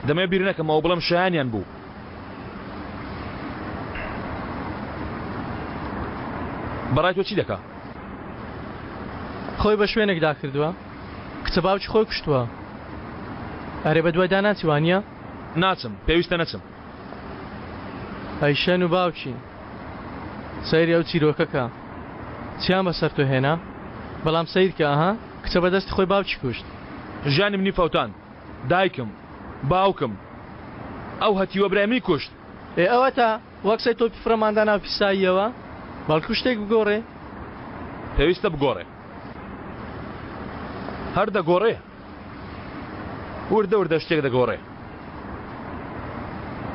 دەمەوێ بیر نەکەمەوە بڵێم شایانیان بوو. بەڕای تۆ چی دەکا؟ خۆی بە شوێنێکدا کردووە کچە باوکی خۆی کوشتووە. ئەرێ بەدوایدا ناچی وانییە؟ ناچم، پێویستە نەچم. ئەی شەن و باوکی؟ سەیری ئەو چیرۆکە کە چیان بەسەر تۆ هێنا؟ بەڵام سەیرکە ئەها کچە بە دەستی خۆی باوکی کوشت. ژیانی منی فەوتاند، دایکم، باوکم، ئەو هەتیوە برای منی کوشت. ئێ ئەوەتا وەک سەی تۆپی فڕەمان دا ناو پیساییەوە، بەڵکو شتێک بگۆڕێ. پێویستە بگۆڕێ. هەر دەگۆڕێ. وردە وردە شتێک دەگۆڕێ.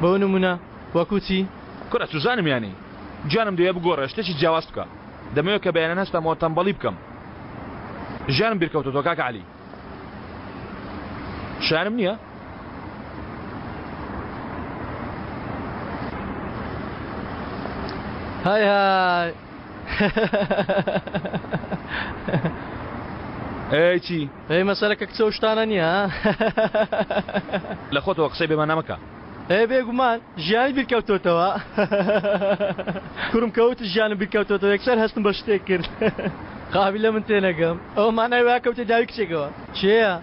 بۆ نموونە وەکو چی؟ کورە چوزانم یانی گیانم دەوێ بگۆڕێ شتێکی جیاواز بکا دەمەوێ کە بەیانان هەستامەوە تەمبەڵی بکەم ژیانم بیرکەوتۆتەوە کاکە عەلی شایانم نییە؟ های های ئەی چی؟ ئەی مەسەلەکە کچە و شتانە نییە لە خۆتەوە قسەی بێمانا مەکە. ئێ بێگومان ژیانی بیرکەوتۆتەوە کوڕم کەوت ژیانم بیرکەوتۆتەوە یەکسەر هەستم بە شتێک کرد قابیلە من تێنەگەم ئەوە مانای وایە کەوتە داوی کچێکەوە کێیە؟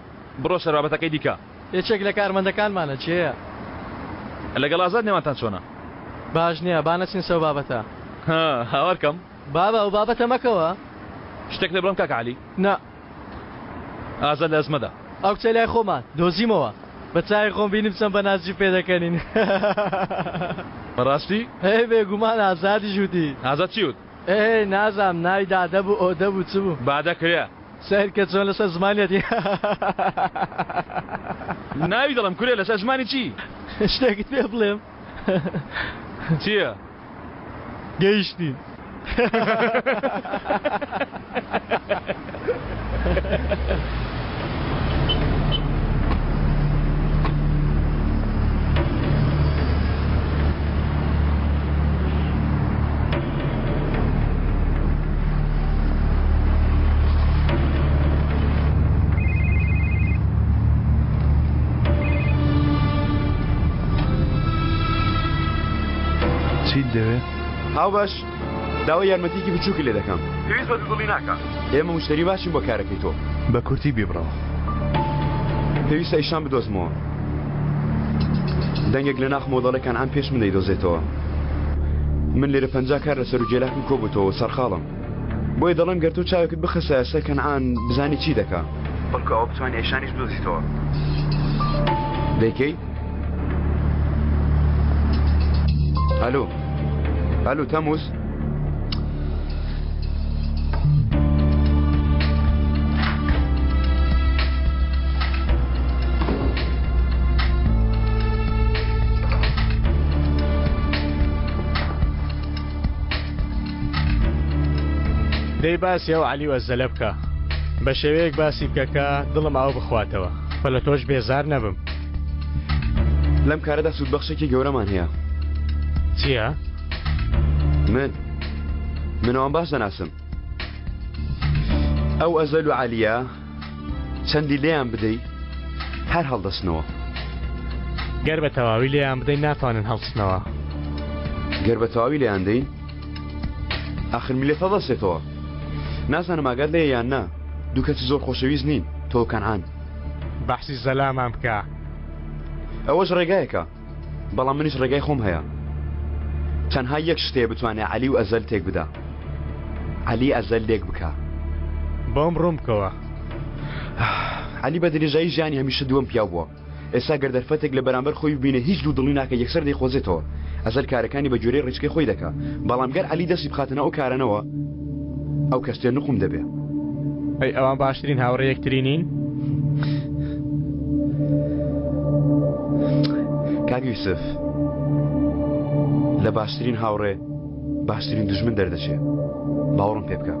بڕۆ سەر بابەتەکەی دیکە. یەکێک لە کارمەندەکانمانە کێیە؟ لەگەڵ ئازاد نێوانتان چۆنە؟ باش نییە با نەچین سەو بابەتە. ها هاوار کەم. بابە ئەو بابەتە مەکەوە. شتێک لێ بڵێم کاکە عەلی؟ نا. ئازاد لە ئەزمەدا. ئەو کچەی لای خۆمان دۆزیمەوە بە چاوی خۆم بینیم چەند بە نازی پێدەکەنین. بەڕاستی؟ ئێ بێگومان ئازادیش وتی. ئازاد چی وت؟ ئێ نازانم ناوی دادە بوو ئۆدە بوو چ بوو. بادە کرێ. سەیر کە چۆن لەسەر زمانیەتی. ناوی دەڵێم کورێ لەسەر زمانی چی؟ شتێکت پێ بڵێم؟ چییە؟ گەیشتین. چیت دەوێ؟ هاوبەش داوای یارمەتیکی بچووکی لێ دەکەم. پێویست بە دوودڵی ناکا. ئێمە مشتەری باشین بۆ کارەکەی تۆ. بە کورتی بیبڕەوە. پێویستە ئیشان بدۆزمەوە. دەنگێک لە ناخمەوە دەڵێ کەنعان پێش من دەیدۆزێتەوە. من لێرە 50 کار لەسەر و گێلاکم کۆبووتەوە و سەرقاڵم. بۆیە دەڵێم گەر تۆ چاوێکت بخستایە سەر کەنعان بزانی چی دەکا. بەڵکو ئەوە بتوانی ئەیشانیش بدۆزیتەوە. دەیکەی؟ ئەلۆ ئەلو تەموز دەی باسی ئەو عەلی و ئەزەلە بکە بە شێوەیەک باسی بکە کە دڵم ئاو بخواتەوە و لە تۆش بێزار نەبم. لەم کارەدا سوودبەخشێکی گەورەمان هەیە. چییە؟ من من ئەوان باش دەناسم. ئەو ئەزەل و عەلیە چەندی لێیان بدەی هەر هەڵدەستنەوە. گەر بە تەواوی لێیان بدەین ناتوانن هەڵسنەوە. گەر بە تەواوی لێیان دەین ئاخر میللەت هەڵدەستێتەوە. نازانم ئاگات لێیە یان نا دوو کەسی زۆر خۆشەویست نین تۆ و کەنعان. بەحسی زەلامان بکە. ئەوەش ڕێگایەکە بەڵام منیش ڕێگای خۆم هەیە. تەنها یەک شت هەیە بتوانێ عەلی و ئەزەل تێک بدا. عەلی ئەزەل لێک بکا. بۆم ڕوون بکەوە. عەلی بە درێژایی ژیانی هەمیشە دووەم پیاو بووە. ئێستا گەر دەرفەتێک لە بەرامبەر خۆی ببینێ هیچ دوو دڵی ناکا یەکسەر دەیقۆزێتەوە. ئەزەل کارەکانی بە گوێرەی ڕیچکەی خۆی دەکا. بەڵام گەر عەلی دەستی بخاتە ناو ئەو کارانەوە ئەو کەشتیە نوقم دەبێ. ئەی ئەوان باشترین هاوڕێ یەکتری نین؟ کاک یوسف لە باشترین هاوڕێ باشترین دوژمن دەردەچێ باوەڕم پێ بکە.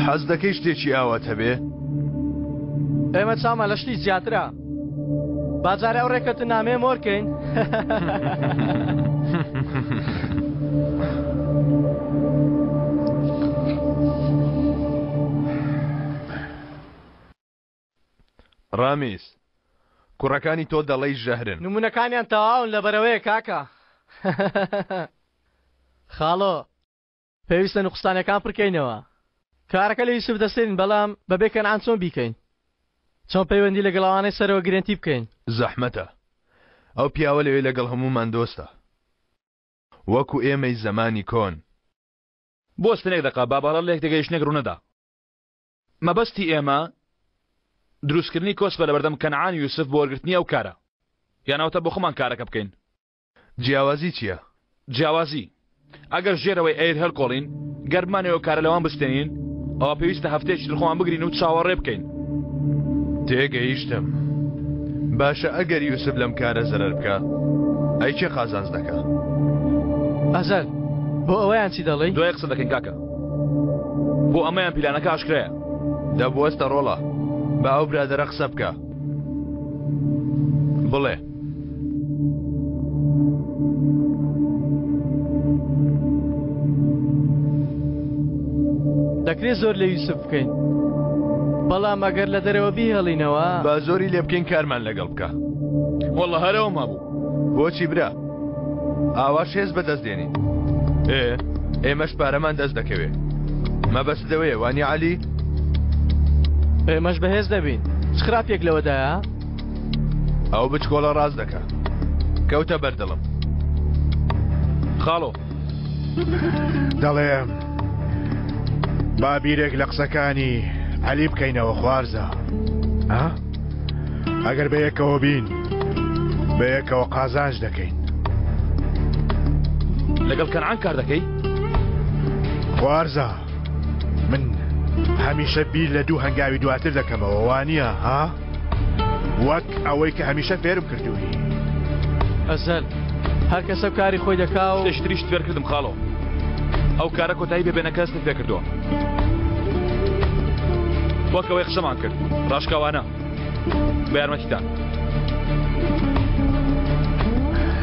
حەز دەکەی شتێکی ئاوات هەبێ؟ ئێمە چاومان لە شتی زیاترە. با جارێ ئەو ڕێکەوتننامەیە مۆر کەین. ڕامیز، کوڕەکانی تۆ دەڵێی ژەهرن. نموونەکانیان تەواون لەبەرئەوەیە کاکە. خاڵۆ، پێویستە نوقسانەکان پڕکەینەوە. کارەکە لە یوسف دەستێنین بەڵام بەبێ کەنعان چۆن بیکەین؟ چۆن پەیوەندی لەگەڵ ئەوانەی سەرەوە گرێنتی بکەین؟ زەحمەتە. ئەو پیاوە لەوێ لەگەڵ هەموومان دۆستە. وەکو ئێمەی زەمانی کۆن. بوەستن یەک دەقە با بەهەڵە لە یەکتێگەیشتنێک ڕوونەدا. مەبەستی ئێمە دروستکردنی کۆسپە لەبەردەم کەنعان یوسف بۆ وەرگرتنی ئەو کارە. یان ئەوەتا بۆ خۆمان کارەکە بکەین. جیاوازی چیە؟ جیاوازی، ئەگەر ژێرەوەی ئەیر هەلکۆڵین، گەر بمانەوێ ئەو کارە لەوان بستێنین، ئەوا پێویستە هەفتەیەکی تر خۆمان بگرین و چاوەڕێ بکەین. تێگەیشتم. باشە ئەگەر یوسف لەم کارە زەرەر بکا، ئەی کێ قازانج دەکا؟ ئەزەل، بۆ ئەوەیان چی دەڵێی؟ دوای قسە دەکەین کاکە. بۆ ئەمەیان پیلانەکە ئاشکرایە. دە بوەستە ڕۆڵە، با ئەو برادەرە قسە بکا. بڵێ. دەکرێت زۆر لە یوسف بکەین بەڵام ئەگەر لە دەرەوە بیهێڵینەوە با زۆری لێ بکەین کارمان لەگەڵ بکە والله هەرەوە مابوو بۆچی برا ئاواش هێز بەدەست دێنین ئێ ئێمەش پارەمان دەست دەکەوێ مەبەست لەوەیە وانی عەلی ئێمەش بەهێز دەبین چ خراپێک لەوەدایە ئەو بچکۆڵە ڕاست دەکا کەوتە بەردڵم خاڵۆ دەڵێم با بیرێک لە قسەکانی عەلی بکەینەوە خوارزە ها ئەگەر بەیەکەوە بین بەیەکەوە قازانج دەکەین لەگەڵ کەنعان کار دەکەی؟ خوارزا من هەمیشە بیر لە دوو هەنگاوی دواتر دەکەمەوە وانە ها؟ وەک ئەوەی کە هەمیشە فێرم کردووی. ئەزەل هەر کەسە کاری خۆی دەکا و شتێکی تریشت فێر کردم خاڵۆ ئەو کارە کۆتایی پێ بێنە کە هەستت پێ کردووە وەک ئەوەی قسەمان کرد ڕاشکاوانە بە یارمەتیتان.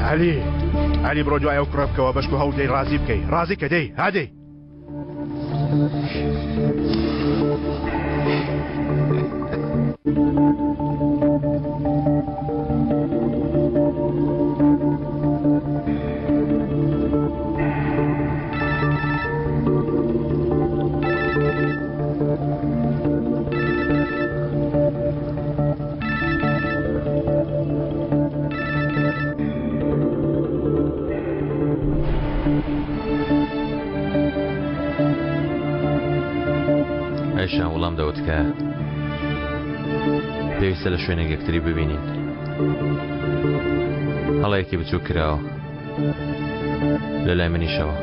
عەلی عەلی بڕۆ دوای ئەو کوڕە بکەوە بەشکو هەوڵ دەی ڕازی بکەی ڕازی کە دەی هادەی. ئەیشان وڵام دەوە تکایە پێویستە لە شوێنێک یەکتری ببینین هەڵەیەکی بچووک کراوە لە لای منیشەوە.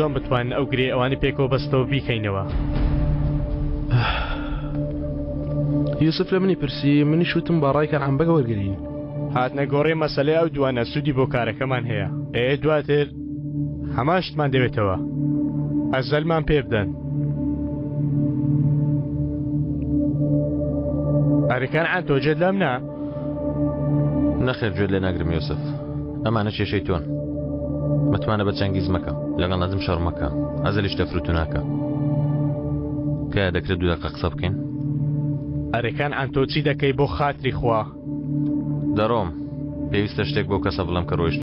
چۆن بتوانین ئەو گرێ ئەوانی پێکەوە بەستەوە بیکەینەوە؟ یوسف لە منی پرسی منیش وتم با ڕای کەنعان بەگ وەرگرین. هاتنە گۆڕێ مەسەلەی ئەو دوانە سوودی بۆ کارەکەمان هەیە ئێ دواتر هەمان شتمان دەوێتەوە ئەزەلمان پێ بدەن. ئەرێ کەنعان تۆ جێت لەم نا؟ نەخێر گوێت لێ ناگرم یوسف ئەمانە کێشەی تۆن متمانە بە چەنگیز مەکە لەگەڵ نەجم شەڕ مەکە ئەزەلیش تەفروتو ناکە تکایە دەکرێت دوو دەقە قسە بکەین ئەرێ کەنعان تۆ چی دەکەی بۆ خاتری خوا؟ دەڕۆم پێویستە شتێک بەو کەسە بڵێم کە ڕۆیشت.